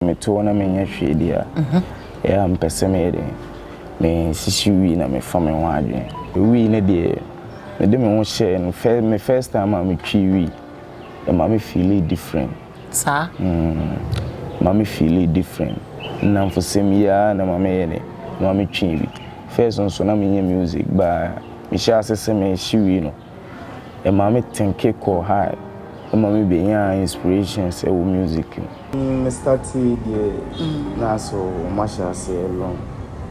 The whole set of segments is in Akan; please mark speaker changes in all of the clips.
Speaker 1: Mete hɔ na menyɛ hwee deɛ a, ɛyɛ a mepɛ sɛ meyɛ dɛn, mesisi wii na mefa me ho adwene. Wii no deɛ, mede me ho hyɛɛ no, fir me first time a metwii wii, ɛma me feelii different.
Speaker 2: Saa?
Speaker 1: Mm, ɛma me feelii different. Nnamfosɛm yi ara na ɛma meyɛ dɛn, ɛma metwii bi. First nso na menyɛ music, but mehyɛɛ ase sɛ mehye wii no, Ɛma me thinke kɔ high, ɛma me bɛnyaa inspirations ɛwɔ music mu. Me startee deɛ na asɛ wɔn ahyɛ aseɛ long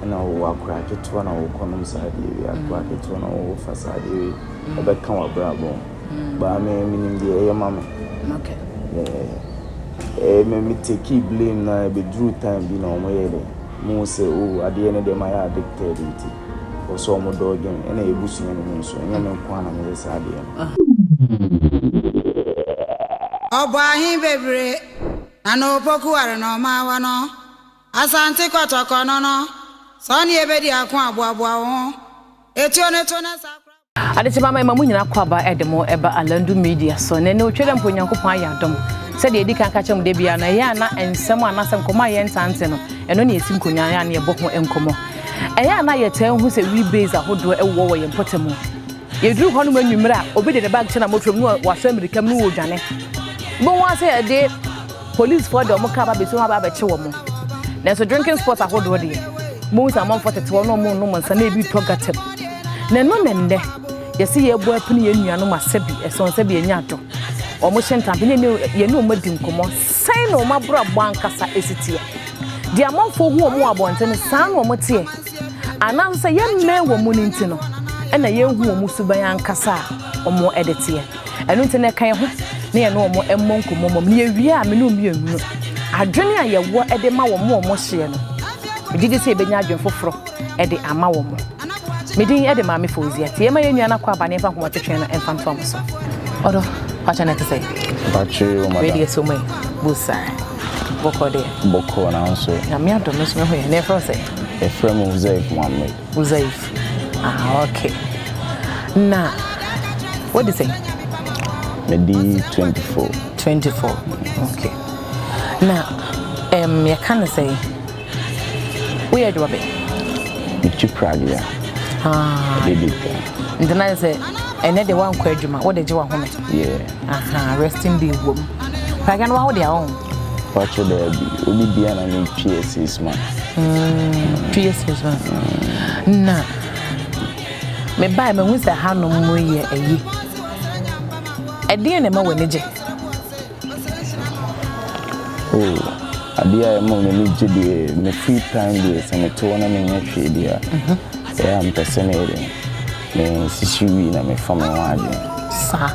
Speaker 1: ɛna wowɔ akwadaa ketewa na wokɔ nom saa adeɛ wei, akwadaa ketewa na wofa saa adeɛ wei ɛbɛka w'abrabɔ ho but me menim deɛ ɛyɛ ma me. Yeah, me me takee blame na ɛbɛduruu time bi na wɔn yɛɛ dɛn, wɔn hu sɛ oh adeɛ no deɛ mayɛ addicted nti. Wɔ sɛ ɔmo dɔɔge me ɛna yɛbusua no mu nso ɛnyɛ me nko ara na meyɛ saa adeɛ no.
Speaker 3: Ɔbɔ ahe bebree na na opoku ware na ɔmaawa no Asante kɔtɔkɔ no no sɛ ɔne yɛbɛdi ako a boaboa wo ho Etuo no to na saa kora.
Speaker 2: Adekyema ma mo nyinaa kɔ aba de mo ba Alandu Media so. Na ɛnɛ otwa dɛ mpo Onyankopɔn ayɛ adom. Sɛdeɛ yɛdi kan ka kyerɛ mo da biara no, ɛyɛ a na nsɛm anaasɛ nkɔmmɔ a yɛntaa nte no, ɛno na yɛsi nkonnwa a na yɛbɔ ho nkɔmmɔ. Ɛyɛ a na yɛtaa hu sɛ wii base ahodoɔ wowɔ wɔ yɛn mpɔtam. Yɛduru hɔnom anwummerɛ a, obi de ne bag hyɛ n'amɔtoam na wasɔ mmirika mu na ɔredwane. Wobɛhu ara sɛ yɛde Polisfoɔ de wɔn kaa ba abɛsi hɔ aba abɛkye wɔn. Nanso drinking spot ahodoɔ deɛ, wobɛhu sɛ amanfoɔ tete hɔ na wɔrenom nsa na ebi retɔ gutter mu. Na ɛno na nnɛ yɛse yɛrebɔ apini yɛn nuanom a sɛbi ɛsɔn sɛbi ɛnyɛ adɔ. Wɔhyɛ ntampe ne yɛne wɔn adi nkɔmmɔ. Sɛn na wɔn abrabɔ ankasa si teɛ? Deɛ amanfoɔ hu wɔn wɔ abɔnten no, saa na wɔteɛ? Anaa nso sɛ yɛmmɛn wɔn no nti no, ɛna yɛnhu wɔn suban ankasa a wɔde teɛ? Ɛno nti na ɛka yɛn ho na yɛne wɔn mmɔ nkɔmmɔ mmom. Na yɛwie a, me ne wɔn mmienu no, adwene a yɛwɔ de ma wɔn a wɔhyeɛ no, megye di sɛ yɛbɛnya adwene foforɔ de ama wɔn. Me din de Maame Fauzia. Tie ma yɛn nua no akɔ aba ne yɛmfa nkɔmmɔ twetwe no mfa ntoa mo so. Ɔdɔ, pakyɛ na ɛte sɛ?
Speaker 1: Pakyɛ o madam.
Speaker 2: Wei deɛ so mu busa. Bɔkɔ deɛ.
Speaker 1: Bɔkɔ nanso.
Speaker 2: Nyame adom me nso me ho yɛ. Na yɛfrɛ wo sɛ?
Speaker 1: Yɛfrɛ me Uzaif Mohammed.
Speaker 2: Uzaif. Ah, okay. Na wadi sɛn?
Speaker 1: Madi 24.
Speaker 2: 24. Okay. Na um, yɛka no sɛ woyɛ adwuma bɛn?
Speaker 1: Metwi pragea.
Speaker 2: Ah.
Speaker 1: Ɛde di dwa.
Speaker 2: Nti na sɛ ɛnɛ de woankɔ adwuma wode gye wahome.
Speaker 1: Yeah.
Speaker 2: Aha, resting day wom. Pragea no wawo de a ɔho?
Speaker 1: Pacho daabi, obi bia na metwi yɛ 6 months.
Speaker 2: Twi yɛ 6 months. Na mebae mahu sɛ hanom mu yɛ ayi. Ɛdeɛn na ɛma w'ani gye?
Speaker 1: Oh, adeɛ a ɛma m'ani gye deɛ, me free time deɛ, sɛ mete hɔ na menyɛ hwee deɛ a, ɛyɛ a mepɛ sɛ meyɛ dɛn, mesisi wii na mefa me ho adwene.
Speaker 2: Saa.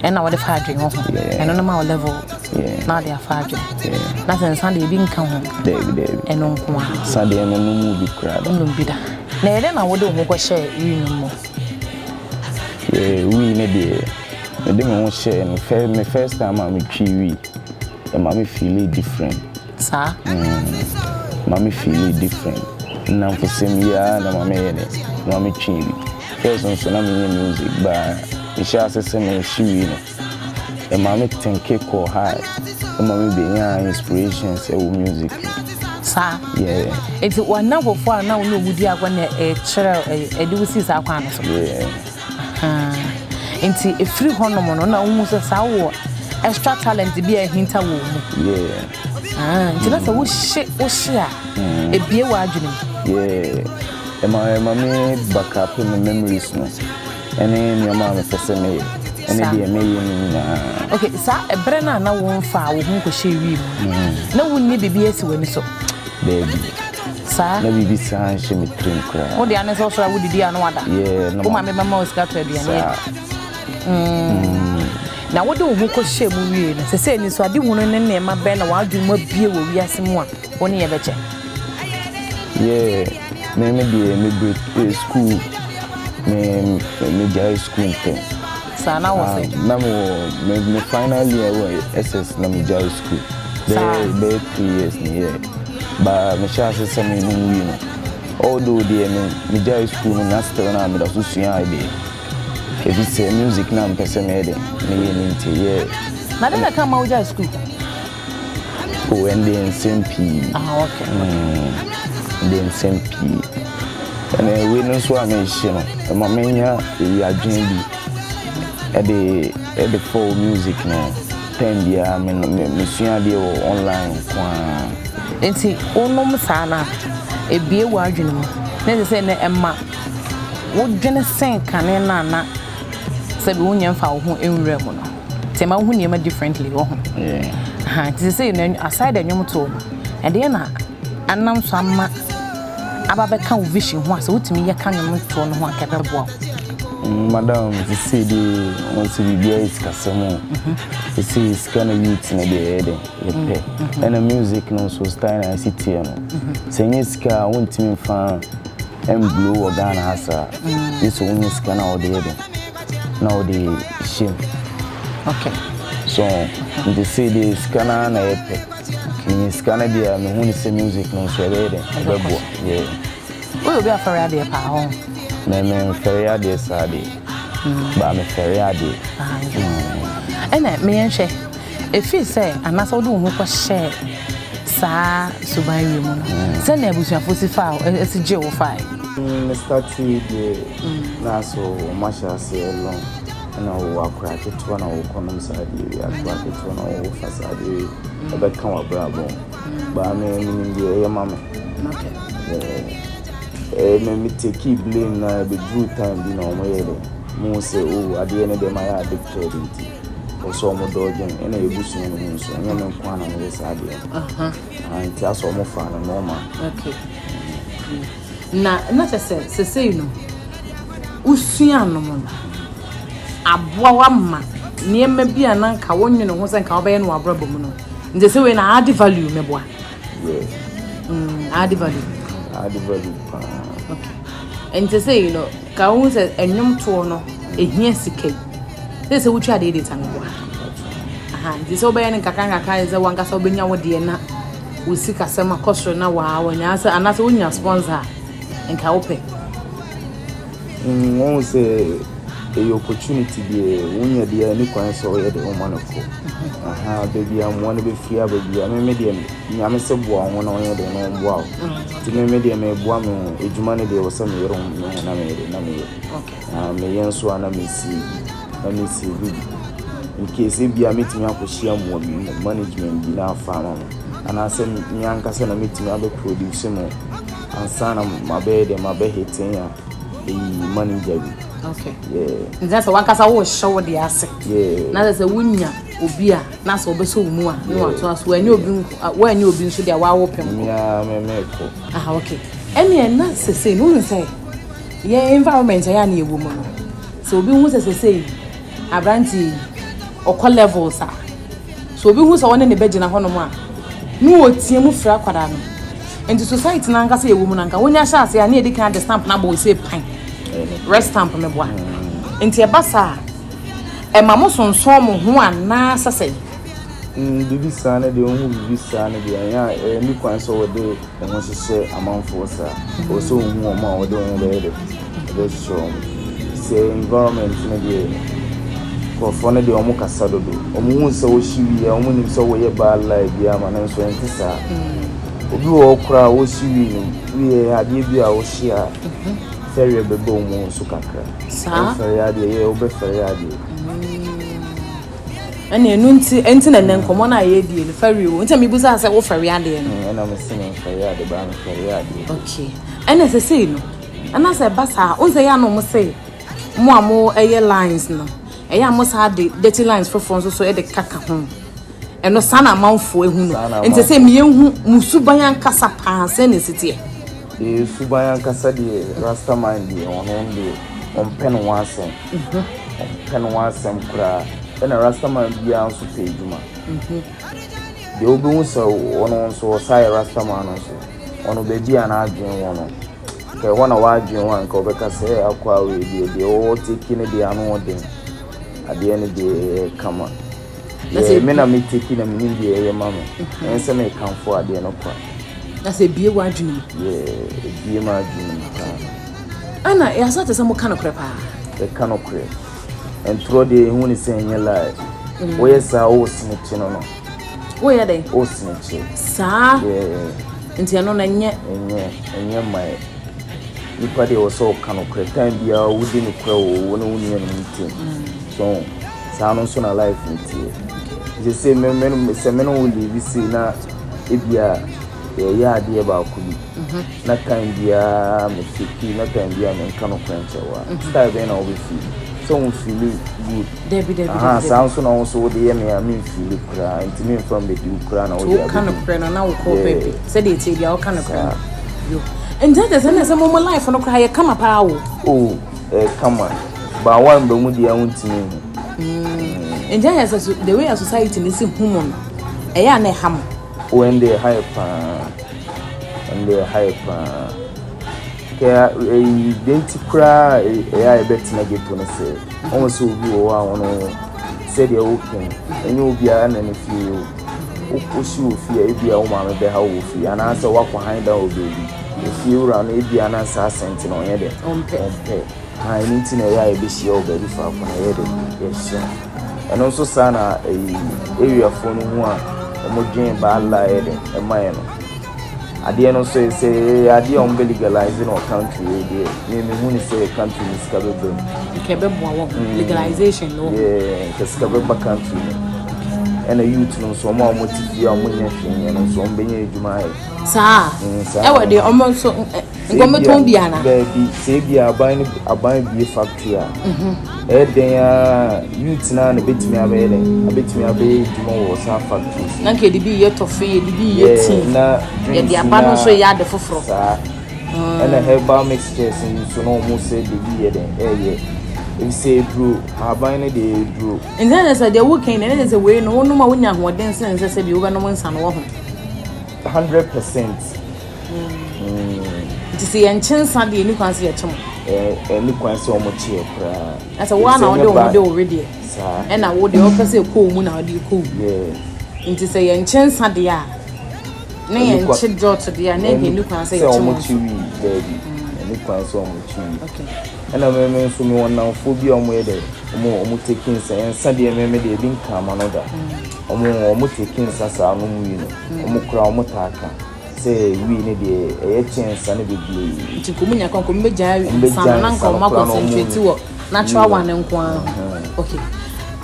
Speaker 2: Ɛna wɔde fa adwene wɔ ho. Ɛno no ma wo level. Na wɔde afa adwene. Na sɛ nsa deɛ ebi nka ho.
Speaker 1: Daabi daabi.
Speaker 2: Ɛno nko a.
Speaker 1: Nsa deɛ menom mu bi koraa da.
Speaker 2: Wonom bi da. Na ɛyɛ dɛn na wode wo ho kɔhyɛɛ wii no mu?
Speaker 1: Yeah, wii no deɛ, mede me ho hyɛɛ no, fir me first time a metwii wii, ɛma me feelii different.
Speaker 2: Saa?
Speaker 1: Mm, ɛma me feelii different. Nnamfosɛm yi ara na ɛma meyɛ dɛn, ɛma metwii bi. First nso na menyɛ music but mehyɛɛ ase sɛ mehye wii no, ɛma me thinke kɔ high, ɛma me bɛnyaa inspirations ɛwɔ music mu.
Speaker 2: Saa?
Speaker 1: Yeah.
Speaker 2: Nti w'anamfofoɔ a na wo ne wɔn di agorɔ na ɛkyerɛ ɛde wo sii saa kwan no so?
Speaker 1: Yeah.
Speaker 2: Ahaa. Nti ɛfiri hɔnom no na wohu sɛ saa wowɔ extra talent bi a ahinta wɔ wo mu?
Speaker 1: Yeah.
Speaker 2: Ah, nti na sɛ wohye wohye a, ebie w'adwene mu?
Speaker 1: Yeah. Ɛma ɛma me back up me memories no ɛne nneɛma a mepɛ sɛ meyɛ ɛne deɛ meyɛ no nyinaa.
Speaker 2: Okay, saa ɛberɛ no a na womfaa wo ho nkɔhyɛɛ wii mu no, na wonni biribi asi w'ani so?
Speaker 1: Daabi.
Speaker 2: Saa?
Speaker 1: Na biribi saa nhyɛ me tirim koraa.
Speaker 2: Wo deɛ ane sɛ wosɔre a wodidi a na wada?
Speaker 1: Yeah, na
Speaker 2: Wo maame bɛma wo sika tɔ aduane adi.
Speaker 1: Saa.
Speaker 2: Na wode wo ho kɔhyɛɛ mu wiei no, seesei anisoadehunu ne nneɛma bɛn na w'adwene mu abue wɔ wiase mu a wo ne yɛn bɛkyɛ?
Speaker 1: Yeah, me me deɛ me break eh, school me me gyae school ntɛm.
Speaker 2: Saa na wɔ sɛ?
Speaker 1: Ah, na me wɔ me me final year wɔ SS na me gyae school.
Speaker 2: Saa.
Speaker 1: Bɛyɛ bɛyɛ 3 years ni yɛ. Ba me hyɛ ase sɛ me nom wii no. Although deɛ me me gyae school no na still na me da so sua adeɛ. Ebi sɛ music na mpɛ sɛ meyɛ dɛ meyɛ no nti yeah.
Speaker 2: Na dɛn na ɛka ma wogyae school?
Speaker 1: O ɛnde nsɛm pii.
Speaker 2: Ah, okay.
Speaker 1: Ɛnde nsɛm pii. Ɛna wei no nso a mehye no, ɛma menya eyi adwene bi ɛde ɛde fɔw music no. Time biara me mesua adeɛ wɔ online nko ara.
Speaker 2: Nti wonom saa no a, ebie w'adwene mu. Na ɛsɛ sɛ ɛnɛ ɛma wodwene sen kane no a na sɛbi wonyɛ mfa wo ho nwura mu no. Nti ɛma wohu nneɛma differently wɔ ho.
Speaker 1: Yeah.
Speaker 2: Nti sɛ no aside nnwom toɔ no, ɛdeɛ na anam so ama aba bɛka wo vision ho a sɛ wotumi yɛ ka nnwom toɔ no ho a kɛbɛboa wo.
Speaker 1: Madam, sisi de wɔn sɛ biribiara yɛ sikasɛm o. Sisi sika na youth no deɛ ɛyɛ dɛ yɛpɛ. Ɛna music no nso style na ɛsi teɛ no. Sɛ nyɛ sika a wontumi mfa mblow wɔ Ghana ha saa. Gye sɛ wonya sika na wɔde yɛ dɛ na wɔde hyɛ mu.
Speaker 2: Okay.
Speaker 1: So nti sɛ deɛ sika no ara na yɛpɛ. Menya sika no deɛ a mehu ne sɛ music no nso ɛbɛyɛ dɛ ɛbɛboa. Yeah.
Speaker 2: Woyɛ obi afɛre adeɛ paa hɔ.
Speaker 1: Me memfɛre adeɛ saa deɛ. Ba mefɛre adeɛ.
Speaker 2: Ɛna meyɛnhwɛ ɛfiri sɛ anaasɛ wode wo ho kɔhyɛɛ saa suban wie mu no sɛnea abusuafoɔ si fa ɛsi gye wo fae.
Speaker 1: Me start deɛ na so ɔmo ahyɛ aseɛ long ɛna wɔ akora ketewa na wɔkɔnom saa adeɛ wei, akora ketewa na wɔfa saa adeɛ wei ɛbɛka w'abrabɔ ho. Baa me menim deɛ ɛyɛ ma me.
Speaker 2: Okay.
Speaker 1: Me me take blame na ɛbɛduru time bi na ɔmo yɛ dɛ mo sɛ o adeɛ no deɛ mayɛ addicted nti ɔsɛ ɔmo dɔɔgye me ɛna yɛbusua no mu nso ɛnyɛ me nko ara na meyɛ saa adeɛ no. Nti asɛ ɔmo fa no normal.
Speaker 2: Okay. Na kyɛ sɛ sesei no wosua nom no aboa wa ma nneɛma bi a na nka wonwene ho sɛ nka wobɛyɛ no w'abrabɔ mu no nti sɛ wei na add value meboa.
Speaker 1: Yeah.
Speaker 2: Add value.
Speaker 1: Add value paa.
Speaker 2: Okay. Nti sɛ yi no ka wo sɛ ɛnwom toɔ no ehia sika yi sɛ sɛ wotwa adeɛ de ta meboa. Aha, nti sɛ wobɛyɛ no nkakra nkakra sɛ wankasa wobɛnya wo deɛ na wo sika sɛm akɔ soro na waa wɔnya sɛ anaasɛ wonya sponsor a nka wopɛ.
Speaker 1: Wɔn sɛ ɛyɛ opportunity deɛ wonya deɛ ne kwan sɛ ɔyɛ de wɔma no kɔ. Aha, baabi a mmoa no bɛfiri aba bi a meme deɛ Nyame sɛ boa wo ho na ɔnyɛ de na ɔmboa wo. Nti meme deɛ meboa me ho, adwuma no deɛ wɔ sɛ meyere me ho na meyɛ de na meyɛ.
Speaker 2: Okay.
Speaker 1: Meyɛ nso a na mesie bi, na mesie bi. In case ebia metumi akɔhyia mmoa bi, management bi na afa ama me. Anaasɛ me ankasa na metumi abɛproduce mo ansa na mabɛyɛ dɛ mabɛhete a ɛyi manager bi.
Speaker 2: Okay.
Speaker 1: Yeah.
Speaker 2: Nti sɛ wankasa wohyɛ wo deɛ ase.
Speaker 1: Yeah.
Speaker 2: Na sɛ wonya obi a na sɛ wɔbɛsɔ wo mu a na watoa so wɔanyɛ obi wɔanyɛ obi nso deɛ wawo pɛm kɔ.
Speaker 1: Mia me me kɔ.
Speaker 2: Ah okay. Ɛnna na sese no wohu sɛ yɛn environment a yɛ a na yɛwɔ mu no sɛ obi hu sɛ sese aberanteɛ yi ɔkɔ levels a so obi hu sɛ ɔne ne bɛgyina hɔnom a na wɔtie mu fira akwadaa no nti society no ankasa yɛwɔ mu no anka wonya hyɛ ase a ne yɛdi kan de stamp no abɔ wo sɛ pan red stamp meboa nti ɛba saa ɛma mo sonson mo ho anaa sɛ sɛ.
Speaker 1: Biribi saa no deɛ wohu biribi saa no deɛ ɛnyɛ a ɛni kwan sɛ wɔde wɔn ho hyehyɛ amanfoɔ saa. Ɛwɔ sɛ wohu wɔn a wɔde wɔn ho bɛyɛ dɛ ɛbɛhyehyɛ wɔn. Sɛ environment no deɛ nkurɔfoɔ no deɛ wɔn kasa dodo. Wɔn hu sɛ wohye wie a wɔn nim sɛ wɔyɛ bad life bi ama no nso ɛnte saa. Obi wɔ hɔ koraa a wohye wie no wie adeɛ bi a wohye a fɛreɛ bɛba wɔn nso kakra.
Speaker 2: Saa.
Speaker 1: Wofɛre adeɛ yɛ wobɛfɛre adeɛ.
Speaker 2: Ɛna ɛnu nti ɛnti na ɛnɛ nkɔmɔ no a yɛredie no fɛre o nti na mebusa sɛ wofɛre adeɛ no.
Speaker 1: Ɛna mese memfɛre adeɛ baa mefɛre adeɛ.
Speaker 2: Okay. Ɛna sesei no ɛna sɛ ɛba saa wo sɛ ɛyɛ a na ɔmo se mo a mo ɛyɛ lines no ɛyɛ a mo saa de dirty lines foforɔ nso so ɛde kaka ho ɛno saa na amanfoɔ ehu no nti sɛ meyɛhu mo suban ankasa paa sɛ na esi teɛ.
Speaker 1: Ee suban ankasa deɛ Rastaman deɛ ɔno deɛ ɔmpɛ ne ho asɛm. Ɔmpɛ ne ho asɛm koraa. Ɛna Rastaman biara nso pɛ adwuma. Deɛ wobɛhu sɛ ɔno nso ɔsa yɛ Rastaman no nso ɔno baabi a n'adwene wɔ no nka ɛhɔ na w'adwene wɔ a nka ɔbɛka sɛ akɔ a wei deɛ deɛ ɔwɔ take no deɛ ano ɔden adeɛ no deɛ ɛyɛ kama. Yeah, me na me take na menim deɛ ɛyɛ ma me. Ɛnyɛ sɛ mekamfo adeɛ no kwa.
Speaker 2: Na sɛ ebie w'adwene mu.
Speaker 1: Yeah, ebie m'adwene mu paa.
Speaker 2: Ɛna yɛasa te sɛ moka nokorɛ paa.
Speaker 1: Yɛka nokorɛ. Ntorɔ deɛ yɛhu ne sɛ ɛnyɛ lie. Woyɛ saa wo snitch no no.
Speaker 2: Woyɛ dɛn?
Speaker 1: Wosenekye.
Speaker 2: Saa.
Speaker 1: Yeah.
Speaker 2: Nti ɛno no ɛnyɛ.
Speaker 1: Ɛnyɛ, ɛnyɛ ma yɛ. Nipa deɛ wɔ sɛ ɔka nokorɛ. Time biara wodi nokorɛ wɔ wo ne wo nuanom ntam. So saa no nso na life no teɛ. Nti sɛ me me sɛ me ne wo live sei na ebia yɛyɛ adeɛ baako bi na time biara me fake na time biara menka nokorɛ nkyerɛ wo a, style bɛn na wobɛ feel? Sɛ wo feel good.
Speaker 2: Dabi dabi
Speaker 1: Aha,
Speaker 2: dabi
Speaker 1: saa
Speaker 2: dabi.
Speaker 1: nso na wo nso wode yɛ me a me nfeeli koraa nti memfa mmɛdi wo koraa na
Speaker 2: Nti
Speaker 1: wode
Speaker 2: woka
Speaker 1: abɛdi me.
Speaker 2: nokorɛ no na wokɔ
Speaker 1: Yeah.
Speaker 2: baabi sɛdeɛ ɛteɛ biara woka nokorɛ no.
Speaker 1: Saa.
Speaker 2: Yo. Nti na kyerɛ sɛ na sɛ mo mo life no koraa yɛ kama paa o.
Speaker 1: Oh, ɛyɛ kama. But woamba mu deɛ a wontumi nhu.
Speaker 2: Nti ayɛ sɛ so the way a society no si hu mo no ɛyɛ a na ɛha mo.
Speaker 1: Oh, ɛnde ɛha yɛ paa. Ɛnde ɛha yɛ paa. Kɛ ɛyi deɛ nti koraa ɛyɛ a yɛbɛtena ghetto no sɛ wɔn sɛ obi wɔ hɔ a ɔno sɛdeɛ woka yi ɛnyɛ obiara na ne fie o. Wosi wɔ fie a ebia wo maame bɛha wo wɔ fie anaasɛ woakɔ han dan wɔ baabi. Efie wura no ebia na saa sɛnti no ɔnyɛ dɛ
Speaker 2: Ɔmpɛ.
Speaker 1: ɔmpɛ. Ha ɛno nti na ɛyɛ a yɛbɛhyia wɔ baabi faako na ɛyɛ dɛ yɛhyia. Ɛno nso saa na ɛyi areafoɔ no hu a wɔdwen bad lie yɛ dɛ ɛma yɛ no. Adeɛ no nso sɛ ɛyɛ adeɛ a wɔbɛ legalize no wɔ country wei deɛ me mehu ne sɛ country no sika bɛba mu.
Speaker 2: Nka ɛbɛboa wɔ ho legalization no wɔ ho.
Speaker 1: Yeah, nka sika bɛba country no. Ɛna youth no nso wɔn a wɔte fie a wɔnyɛ hwee nyɛ no nso wɔbɛnya adwuma ayɛ.
Speaker 2: Saa.
Speaker 1: Saa
Speaker 2: Ɛwɔ
Speaker 1: na
Speaker 2: deɛ ɔmo nso nka ɔmo tɔn bi ana.
Speaker 1: Baabi sɛ ebi aban no aban bie factory a ɛyɛ den a youth na na betumi abɛyɛ den abɛtumi abɛyɛ adwuma wɔ saa factories.
Speaker 2: Na nka yɛde bi yɛ tɔfe yɛde bi yɛ
Speaker 1: Yeah,
Speaker 2: tea.
Speaker 1: na drinks
Speaker 2: Yɛde aba no
Speaker 1: na-
Speaker 2: nso yɛ ade foforɔ.
Speaker 1: Saa ɛna herbal mixtures nso na wɔn sɛ de bi yɛ den ɛyɛ ebi sɛ eduro ahaban no deɛ eduro.
Speaker 2: Nti na sɛ deɛ woka yi na ɛne sɛ wei no wonom a wonya ahoɔden sen sɛ sɛ bi wobɛnom nsa no wɔ ho.
Speaker 1: 100%.
Speaker 2: Nti sɛ yɛnkye nsa deɛ ɛni kwan sɛ yɛkye mo.
Speaker 1: Ɛni kwan sɛ wɔn kyeɛ koraa.
Speaker 2: Na sɛ woa na wode wo ho de wo wedeɛ.
Speaker 1: Saa.
Speaker 2: Ɛna wo deɛ wopɛ sɛ ɛkɔ wo mu na wode kɔ wo mu.
Speaker 1: Yeah.
Speaker 2: Nti sɛ yɛnkye nsa deɛ a na
Speaker 1: Ɛni kwan-
Speaker 2: yɛnkye jot deɛ a na nka ɛni kwan sɛ
Speaker 1: sɛ
Speaker 2: yɛkye mo
Speaker 1: wɔn kye
Speaker 2: nso.
Speaker 1: wii daabi ɛni kwan sɛ wɔn kye wii.
Speaker 2: Okay.
Speaker 1: Ɛna mɛmɛ nso mi wɔ nnamfoɔ bi a wɔn yɛ dɛ wɔn take nsa nsa deɛ mɛmɛ deɛ ebi nka ama no da wɔn take nsa saa no wii no wɔn kora wɔn taa ka sɛ wii no deɛ ɛyɛ kyɛn nsa no bebree.
Speaker 2: Nti nka ɔmo nya kwan nka ɔmo bɛgyae
Speaker 1: Ɔmo
Speaker 2: nsa no
Speaker 1: bɛgyae
Speaker 2: na nka
Speaker 1: nsa no
Speaker 2: ɔmo
Speaker 1: koraa na ɔmo
Speaker 2: akɔncentrate wɔ natural one nko ara ho. Okay.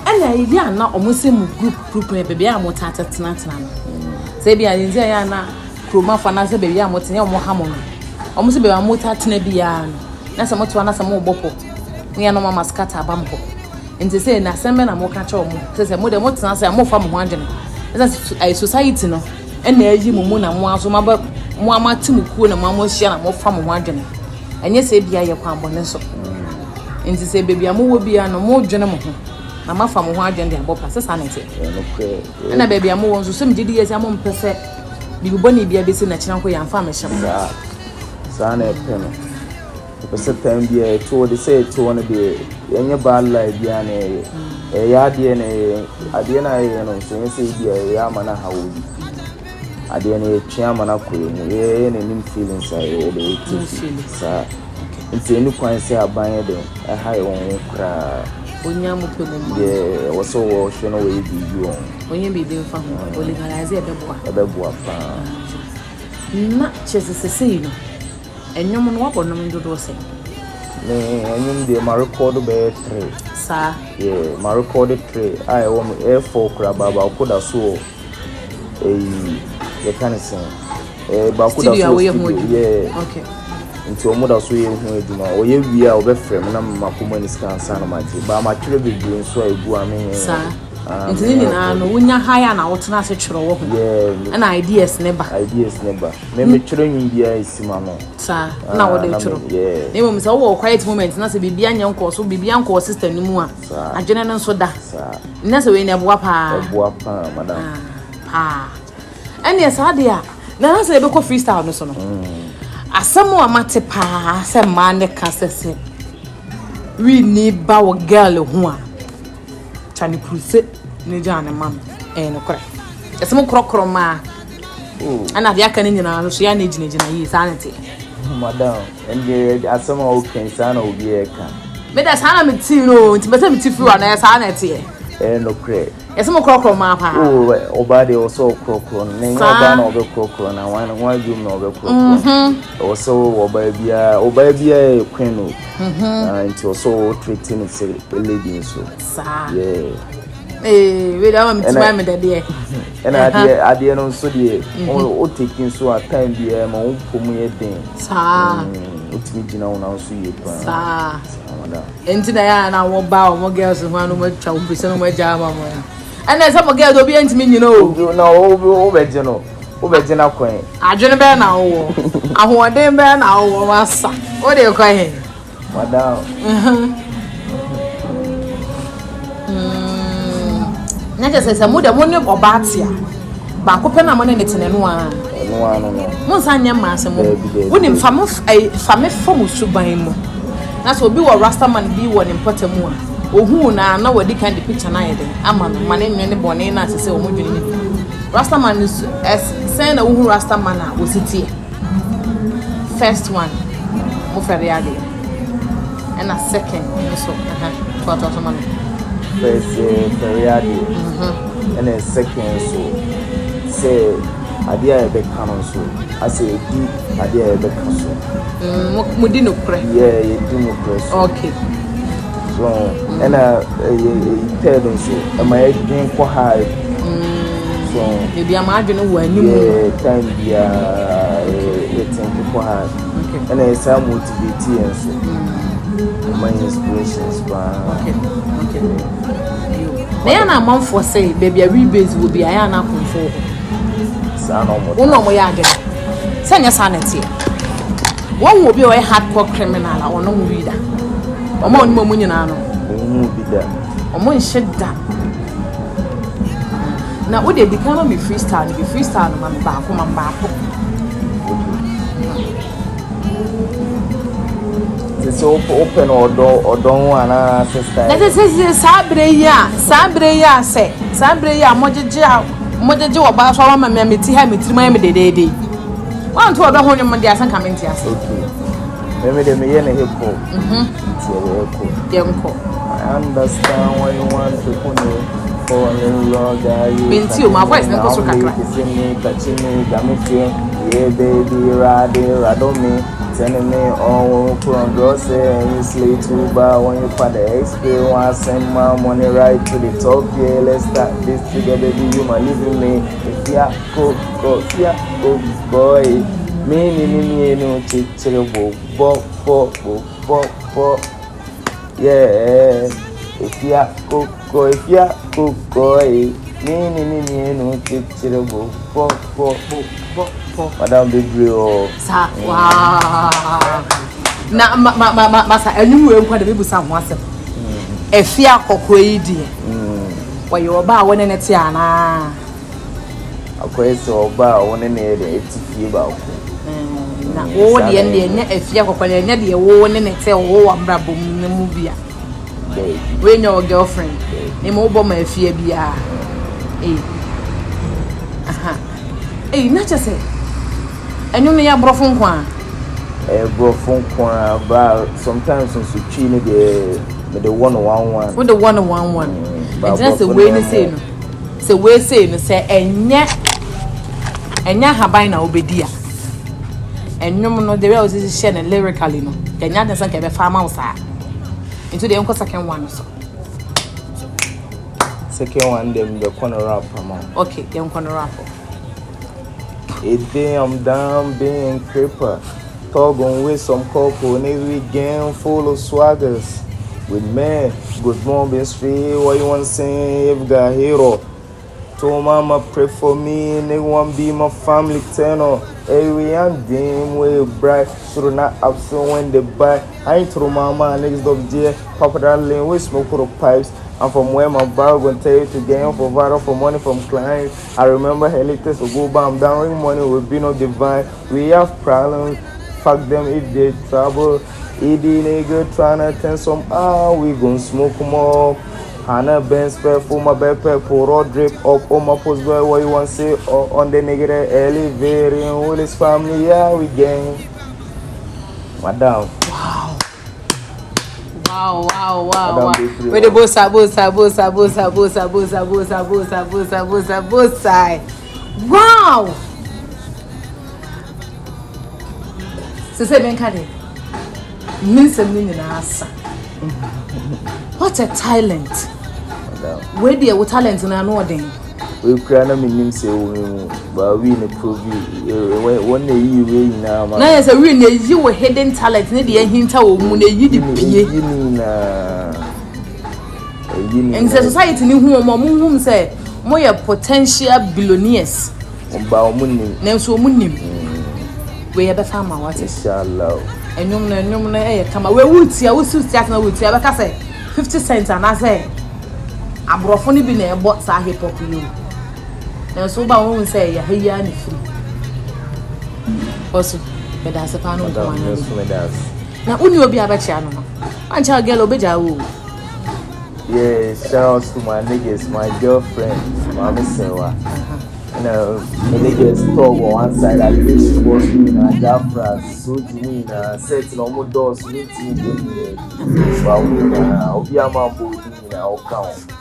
Speaker 2: Ɛna ebi a na ɔmo sɛ mu group group no baabi a mo taa tenatena no. Sɛ ebi a nti ɛyɛ a na kurom afa anaasɛ baabi a mo te ne ɔmo ha mo no. Ɔmo sɛ baabi a mo taa tena biara no na sɛ mo te hɔ na sɛ mo bɔ pɔ ne yɛ no mama scatter aba mo hɔ. Nti sɛ na asɛm bɛ na mo ka kyerɛ ɔmo sɛ sɛ mo deɛ mo tena ase a mo fa mo ho adwene. Ɛsɛ sɛ society no ɛna ayi mo mu na mo aso mo aba mo ama te mo kuo na mo ama ahyia na mo fa mo ho adwene. Ɛnyɛ sɛ ebia yɛ kwan bɔne so. Nti sɛ baabi a mowɔ biara no mo dwene mo ho na moafa mo ho adwene de abɔ pa sɛ saa na ɛteɛ.
Speaker 1: Ɛnokorɛ.
Speaker 2: Ɛna baabi a mowɔ nso sɛ megye di yɛ sɛ mompɛ sɛ biribi bɔne biara bɛsi na kyerɛ nko yɛamfa ammɛhyɛ mo.
Speaker 1: Saa saa na ɛpɛ no. Ɛpɛ sɛ time biara ɛto hɔ de sɛ ɛto hɔ no deɛ yɛnyɛ bad lie biara na ɛyɛ. Ɛyɛ adeɛ na ɛyɛ adeɛ na ɛyɛ no nso ɛnyɛ sɛ ebi a ɛyɛ ama no aha wɔ bi. Adeɛ no yɛtwe ama no akɔ yɛn mu yɛyɛ n'anim feelings a yɛyɛ de
Speaker 2: Mo
Speaker 1: yɛte
Speaker 2: feel.
Speaker 1: saa. Nti ɛni kwan sɛ aban yɛ den ɛha yɛ wɔn ho koraa.
Speaker 2: Onya mo pɛ mo ma.
Speaker 1: Deɛ ɛwɔ sɛ wɔhwɛ na wɔyɛ biribi wɔ ho.
Speaker 2: Onye biribi mfa ho. O legalize ɛbɛboa.
Speaker 1: Ɛbɛboa paa.
Speaker 2: Na kyerɛ sɛ sesei no ɛnwom no wabɔ nnwom dodoɔ sɛ.
Speaker 1: Me ɛnwom deɛ ma record bɛyɛ three.
Speaker 2: Saa.
Speaker 1: Yeah, ma record three a ɛwɔ me ɛyɛ four koraa ba baako da so wɔ ɛyi yɛka ne sɛn ɛɛ baako da
Speaker 2: Studio a
Speaker 1: so wɔ
Speaker 2: woyɛ ho
Speaker 1: studio
Speaker 2: adwuma.
Speaker 1: yeah.
Speaker 2: Okay.
Speaker 1: Nti wɔn da so yɛ ho adwuma ɔyɛ wie a ɔbɛfrɛ me na mma kɔma ne sika ansa na ma gye ba ma twerɛ bebree nso a egu a menyɛ.
Speaker 2: Saa.
Speaker 1: Ah,
Speaker 2: Nti ne
Speaker 1: menyɛ
Speaker 2: nyinaa no
Speaker 1: record.
Speaker 2: wonya high a na wotena ase twerɛ wɔ ho.
Speaker 1: Yeah,
Speaker 2: Ɛna ideas ne ba.
Speaker 1: ideas ne ba me metwerɛ nwom biara esi ma no.
Speaker 2: Saa na wɔde
Speaker 1: na
Speaker 2: twerɛ.
Speaker 1: yeah.
Speaker 2: Na mmom sɛ wowɔ quiet moment na sɛ biribi anyɛ nkɔɔ so biribi ankɔɔ system no mu a
Speaker 1: Saa.
Speaker 2: adwene no nso da.
Speaker 1: Saa.
Speaker 2: Nyɛ sɛ wei na ɛboa paa.
Speaker 1: Ɛboa paa madam.
Speaker 2: Ah, paa. Ɛneɛ saa deɛ a na na sɛ yɛbɛkɔ freestyle no so no. Asɛm a mate paa sɛ mmaa ne ka sɛ sɛ wii ba wɔ girl ho a twa ne kuruse ne gyaa ne ma no ɛyɛ nokorɛ. Ɛsɛ mo korɔkorɔ mmaa
Speaker 1: Oh.
Speaker 2: ɛna deɛ aka no nyinaa no so yɛ na gyinagyina yie saa ne teɛ.
Speaker 1: Madam, ɛndeɛ asɛm a woka yi saa na obiara ka.
Speaker 2: Meda saa na metee no o nti mɛsɛ mete firi wa na ɛyɛ saa na ɛteɛ.
Speaker 1: Ɛyɛ nokorɛ.
Speaker 2: Yɛsɛ mo korɔkorɔ mmaa paa.
Speaker 1: Oo ɔbaa deɛ ɛwɔ sɛ ɔkorɔkorɔ no na ɛnyɛ ɔbaa na ɔbɛkorɔkorɔ na wɔn wɔn adwom na ɔbɛkorɔkorɔ.
Speaker 2: Mhm.
Speaker 1: Ɛwɔ sɛ ɔbaa biara ɔbaa biara yɛ queen o.
Speaker 2: Mhm.
Speaker 1: Ah, nti ɔsɛ ɔtrete no sɛ lady nso.
Speaker 2: Saa.
Speaker 1: Yeah.
Speaker 2: Ee, wei deɛ ama me ti ma me dɛdeɛ.
Speaker 1: Ɛna adeɛ adeɛ no nso deɛ o take nso a time biara ma wo mpɔ mu yɛ den.
Speaker 2: Saa.
Speaker 1: Wotumi gyina wo nan so yie paa.
Speaker 2: Saa. Nti na yɛ a na wɔn ba wɔn girls ho ano wɔn atwa wɔn pese na wɔn agya ama wɔn ya. Ɛna sɛ mo girls obi ntumi nyina o.
Speaker 1: Na wo wo bɛgye no wo bɛgye na kwan.
Speaker 2: Adwene bɛyɛ na wowɔ ahoɔden bɛyɛ na wowɔ wasa wo de kɔ he.
Speaker 1: Madam.
Speaker 2: Na kyerɛ sɛ sɛ mo deɛ mo ne ɔbaa te a baako pɛ na mo ne ne te no ɛno ara.
Speaker 1: Ɛno ara no no.
Speaker 2: Mo nsa nyɛ mmaa sɛ mo.
Speaker 1: Daabi daabi.
Speaker 2: Wonim fa mo fa me fa mo suban mu. Na sɛ obi wɔ rastaman bi wɔ ne mpɔtam a ohuu no a na wadi kan de picture no ayɛ dɛn ama no ma ne nwene bɔne no a ɛsɛ sɛ wɔn dwene no bi. Rastaman no su sɛn na wohu rastaman a wɔsi teɛ. First one mo fɛre adeɛ ɛna second nso ɛha toatoa so ma me.
Speaker 1: First yɛ fɛre adeɛ ɛna second nso sɛ adeɛ a yɛbɛka no nso asɛ yɛdi adeɛ a yɛbɛka so.
Speaker 2: Mm, mo di nokorɛ.
Speaker 1: Yeah, yɛdi nokorɛ so.
Speaker 2: Okay.
Speaker 1: So ɛna ɛyɛ third nso ɛma yɛdwen kɔ high. So
Speaker 2: ebi ama adwene wɔ anim.
Speaker 1: Yeah, time biara yɛ think kɔ high. Ɛna yɛ saa motivate yɛn nso. Ɛma yɛ inspirations paa.
Speaker 2: Okay. Okay. Na yɛn na amanfoɔ sɛ baabi a rebase wɔ bi a yɛn ana akomfo wɔ hɔ.
Speaker 1: Saa na ɔmo.
Speaker 2: Wɔn na ɔmo yɛ adwene. Sɛ nyɛ saa na ɛteɛ. Wɔn wɔ obi a ɔyɛ hardcore criminal a ɔnom wii da. Ɔmo a ɔnom ɔmo nyinaa no.
Speaker 1: Ohun bi da.
Speaker 2: Ɔmo nhyɛ da. Na wo deɛ di kan ma me freestyle no bi freestyle no ma me baako ma me baako.
Speaker 1: Te sɛ wopɛ no ɔdɔ ɔdɔ ho anaa sɛ style.
Speaker 2: Na sɛ sɛ saa bere yi a saa bere yi a sɛ saa bere yi a mogyegye a mogyegye wɔ baa so ama me a me ti ha me tirim ayɛ me dedeede yi. Wanto ɔdɔ ho nnwom deɛ asɛ nka mente ase.
Speaker 1: Okay. Meme de meyɛ no hip hop. Nti ɛbɛyɛ kɔ.
Speaker 2: Yɛnkɔ.
Speaker 1: I understand why you want to put me fall in love that you.
Speaker 2: Menti o, my voice ne nkɔ so kakra.
Speaker 1: Kissing me, touching me, got me feel. Yeah, baby, ride it, ride on me. Telling me all when girl say and you slay too bad when you put the XP one send my money right to the top. Yeah, let's start this together, baby. You my living me. If ya go go, yeah go boy. Me ni ni me no chichire bo bo bo bo bo bo. Yeah, if ya go go, if ya go go, eh. Me ni ni me no chichire bo bo bo
Speaker 2: bo bo bo.
Speaker 1: Madam bebree o.
Speaker 2: Saa waa. Na ma ma ma ma masa ɛnwom wei nkwa de mebusa ho asɛm. Efi akɔkɔɔ yi deɛ. Wɔyɛ ɔbaa a wɔne ne te anaa?
Speaker 1: Akɔyɛ sɛ ɔbaa a wɔne ne yɛ de ɛte fie baako.
Speaker 2: Na wo deɛ no deɛ ɛnyɛ efi akɔkɔɔ deɛ ɛnyɛ deɛ wo ne ne te wo wɔ abrabɔ mu no mu bi a. Wei nyɛ wo girlfriend. Ne ma wobɔ ma afie biara. Ee. Aha. Ei, na kyɛ sɛ ɛnwom no yɛ aborɔfo nko a.
Speaker 1: Ɛyɛ borɔfo nko a ba sometimes nso twi no deɛ mede wɔ no one one.
Speaker 2: Wode wɔ no one one. Ɛnti na sɛ wei no sei no sɛ wei sei no sɛ ɛnyɛ ɛnyɛ ahaban na wobɛdi a ɛnwom no the way a wosisi hyɛ no lyrically no ɛnyɛ ade sɛ nka ɛbɛfa ama wo saa. Nti deɛ nkɔ second one no so.
Speaker 1: Second one deɛ mebɛkɔ no rap ama.
Speaker 2: Okay, yɛnkɔ no rap.
Speaker 1: A day I'm down being creeper. Talking with some couple, niggas we gang full of swaggers. With men, good morning street, what you want say if got hero. Told mama pray for me, nigga want be my family tenor. Every I'm dim way bright, through not absent when they buy. I ain't through mama, niggas up there, papa that lane, we smoke with the pipes. I'm from where my bar gonna tell you to gain for viral for money from clients. I remember helicopters will go bomb down, ring money will be no divine. We have problems, fuck them if they trouble. ED nigga tryna turn some ah, we gon' smoke more. Hannah Benz for my backpack, pour all drip up on my post boy, what you want say oh, on the nigga that elevating with his family, yeah we gang. Madam.
Speaker 2: Wow. Wow. Wede bosa bosa bosa bosa bosa bosa bosa bosa bosa bosa bosa. Wow! Sese menka de. Me nsɛm no nyinaa asa. What a talent. Wei deɛ wo talent no ano ɔden.
Speaker 1: Wei kura na menim sɛ ɛwɔ me mu ba wii ne prove wɔn na ɛyi wei nyinaa ma.
Speaker 2: Na yɛ sɛ wii na ɛyi wo hidden talent ne deɛ ahinta wɔ mu na ɛyi de pie.
Speaker 1: Ɛyi ne nyinaa. Ɛyi ne
Speaker 2: nyinaa. Nti sɛ society ne hu wɔn a wɔn hu sɛ moyɛ potential billionaires.
Speaker 1: Ba wɔn nim.
Speaker 2: Nanso wɔn nim. Wei yɛbɛfa ama wate.
Speaker 1: Inshallah.
Speaker 2: Ɛnwom no ɛnwom no ɛyɛ kama. Wei wutia wosi tia na wutia bɛka sɛ 50 cent anaasɛ aborɔfo no bi na ɛbɔ saa hip hop yi o. Nanso woba wɔn sɛ ɛyɛ ha yi ara na firi. Bɔso meda ase paa no nkɔmɔ no. Na wonni obi a bɛkyea no no. Wankyɛ girl obegya wo o.
Speaker 1: Yeah, shout out to my niggas, my girlfriend, Mami Sewa. And my niggas talk on one side, I wish was me na Jafra, so to me na set no more doors, me to me. Wa we na obi ama bo di na o count.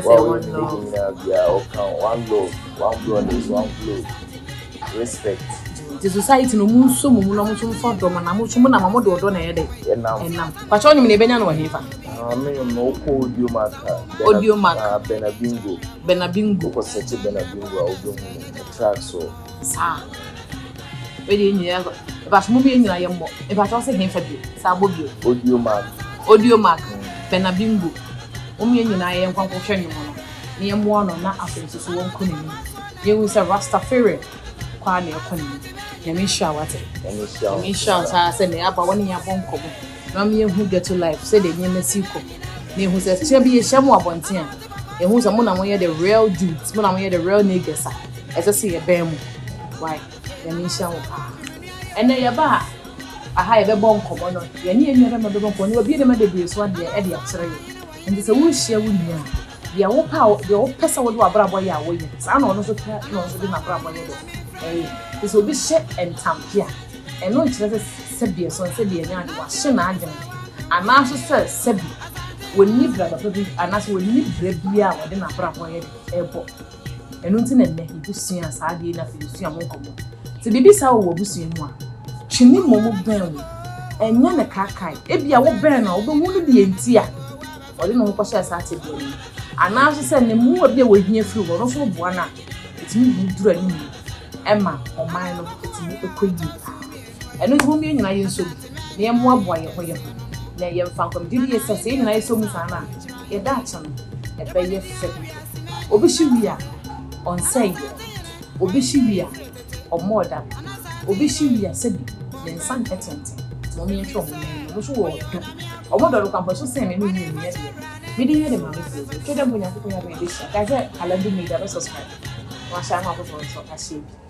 Speaker 1: Wa we na bia o count. One love, one brothers, one flow. Respect.
Speaker 2: The society no mu nso mu na mo nso mfa dɔ ma na mo nso mo na ma mo de ɔdɔ na ɛyɛ dɛ.
Speaker 1: Ɛnam.
Speaker 2: Ɛnam. Pakyɛ ɔnyim na ebenya no wɔ hefa?
Speaker 1: Ah, me no kɔ Audio Mac.
Speaker 2: Audio Mac.
Speaker 1: Ah, Benabingo.
Speaker 2: Benabingo.
Speaker 1: Wokɔ search Benabingo a wobɛhu no track so.
Speaker 2: Saa. Wei deɛ nyinaa ɛbaso mo yɛ nyinaa yɛ mmɔ. Ɛbaso ɔsɛ hefa bio. Saa bɔ bio.
Speaker 1: Audio Mac.
Speaker 2: Audio Mac. Benabingo. Mo yɛ nyinaa yɛ nkwankɔ hwɛ nnwom no. Na yɛ mmoa no na afei nso so wɔn kɔ n'anim. Yɛhu sɛ Rastafari kwa na ɛkɔ n'anim. Nyame nhyira wate.
Speaker 1: Nyame nhyira wo.
Speaker 2: Nyame nhyira wo saa sɛ na aba wɔne yɛabɔ nkɔmmɔ. Na ma yɛhu ghetto life sɛdeɛ nneɛma si kɔ. Na yɛhu sɛ kyerɛ bi yɛhyia mu abɔnten a, yɛhu sɛ mo na moyɛ the real dudes, mo na moyɛ the real niggas a, ɛsɛ sɛ yɛbɛn mo. Why? Nyame nhyira wo paa. Ɛnɛ yɛba a, aha yɛbɛbɔ nkɔmmɔ no, yɛne yɛn nua bɛma bɛbɔ nkɔmmɔ no, wabie nneɛma bebree so adeɛ ɛde akyerɛ yɛn. Nti sɛ worehyia wo nua a, deɛ wopɛ a deɛ wopɛ sɛ wode w'abrabɔ yɛ a woyɛ, saa na ɔno nso pɛ na ɔno nso de n'abrabɔ yɛ dɛ ɛyɛ. Nti sɛ obi hyɛ ntampe a, ɛno nkyerɛ sɛ sɛbi ɛsɔn sɛbi ɛnyɛ ade wahye n'adwene anaaso sɛ sɛbi wɔnni braba pa bi anaasɛ wɔnni brɛ bi a wɔde n'abrabɔ yɛ de ɛbɔ. Ɛno nti na nnɛ yɛbɛsua saa adeɛ yi na afei yɛsua ho nkɔmmɔ. Sɛ biribi saa wɔ w'abusua mu a, twe ne mmom bɛn wo. Ɛnyɛ ne kaakae. Ebia wobɛn no a wobɛhu no deɛ nti a ɔde ne ho kɔhyɛɛ saa tebea no mu. Anaaso sɛ ne mmoa bi a wɔhia firi hɔ no nso woboa no a, ɛtumi de duru anim ɛma ɔman no ɛtumi ɛkɔ yie paa. Ɛno nti momma yɛn nyinaa yɛnsɔ mu na yɛmmoaboa yɛn ho yɛn ho na yɛmfa nkɔ. Megye di sɛ sɛ yɛn nyinaa yɛsɔ mu saa no a, yɛda akye no ɛbɛyɛ fɛ dodo. Obi hye wie a, ɔnsɛe yɛ. Obi hye wie a, ɔmmɔɔ dam. Obi hye wie a sɛbi ne nsa nyɛ tenten. Nti momma yɛnhwɛ ɔmo anim. Ɔmo nso wɔ ɔdɔ. Ɔmo dɔ no kwampɔ so sen me ne wo nyɛ deɛ. Mede yɛ de maame fie. Twɛ dɛ mpo Nyankopɔn yɛ adom yɛbɛhyia. Kae sɛ Alandu Media bɛ subscribe. Na wahyɛ ama afoforɔ nso ahyɛ bi.